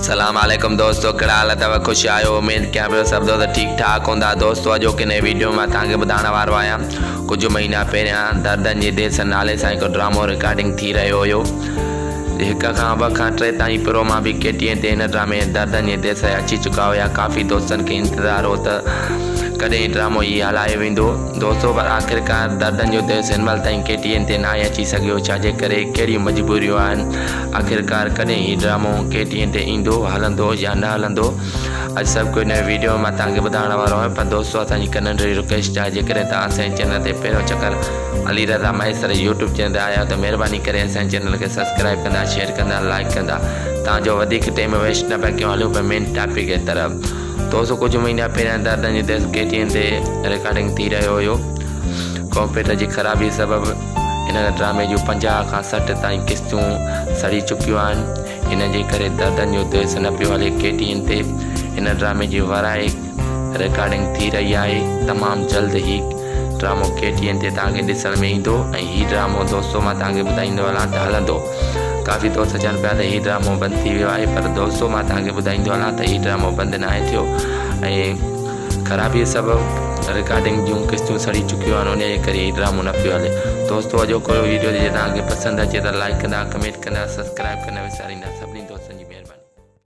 سلام عليڪم دوستو ڪهڙا حال اٿو خوش آهيو اميد ڪيان پيو سڀ دوست ٺيڪ ٺاڪ هوندا دوستو اڄوڪي نئين ويڊيو مان توهان کي ٻڌائڻ وارو آهيان ڪجهه مهينا پهريان دردن جي ديس نالي سان هڪ ڊرامو رڪارڊنگ ٿي رهيو هيو هڪ کان ٻه کان ٽي تائين پروما به ڪي ٽي اين تي هن ڊرامي دردن جي ديس جا اچي چڪا هيا ڪافي دوستن کي انتظار هو ته ڪڏهن ڊرامو هي هلايو ويندو دوستو پر آخرڪار دردن جو ديس هن مهل تائين ڪي ٽي اين تي ناهي اچي سگهيو ڇا جي ڪري ڪهڙيون مجبوريون آهن آخرڪار ڪڏهن هي ڊرامو ڪي ٽي اين تي ايندو هلندو يا نه هلندو اڄ سڀ ڪجهه هن ويڊيو ۾ مان توهان کي ٻڌائڻ وارو آهيان پر دوستو اسان جي هڪ ننڍڙي رڪويسٽ آهي جيڪڏهن توهان اسان جي چينل تي پهريون چڪر علي رضا مهيسر يوٽيوب چينل تي آيا آهيو ته مهرباني ڪري اسان جي چينل کي سبسڪرائب ڪندا شيئر ڪندا لائڪ ڪندا تان جو وڌيڪ ٽيم ويسٽ نه پيا ڪيون هلون پيا مين ٽاپڪ جي طرف دوستو ڪجهه مهينا پهريان دردن جي ديس ڪي ٽي اين تي رڪارڊنگ ٿي رهيو هيو ڪمپيوٽر جي خرابي سبب هن ڊرامي جون 50 کان 60 تائين قسطون سڙي چڪيون آهن. ان جي ڪري دردن جو ديس نه پيو هلي. ڪي ٽي اين تي هن ڊرامي جي ورائي رڪارڊنگ ٿي رهي آهي. تمام جلد هي ڊرامو ڪي ٽي اين تي توهان کي ڏسڻ ۾ ايندو ۽ هي ڊرامو دوستو مان توهان کي ٻڌائيندو هلان ته هلندو. ڪافي دوست چون پيا ته هي ڊرامو بند ٿي ويو آهي پر دوستو مان توهان کي ٻڌائيندو هلان ته هي ڊرامو بند ناهي ٿيو ۽ خرابيء سبب رڪارڊنگ جون قسطون سڙي چڪيون آهن انهيء جي ڪري هي ڊرامو نه پيو هلي. دوستو اڄوڪو ويڊيو جي توهان کي پسند اچي ته لائيڪ ڪندا ڪمينٽ ڪندا سبسڪرائيب ڪرڻ نه وساريندا.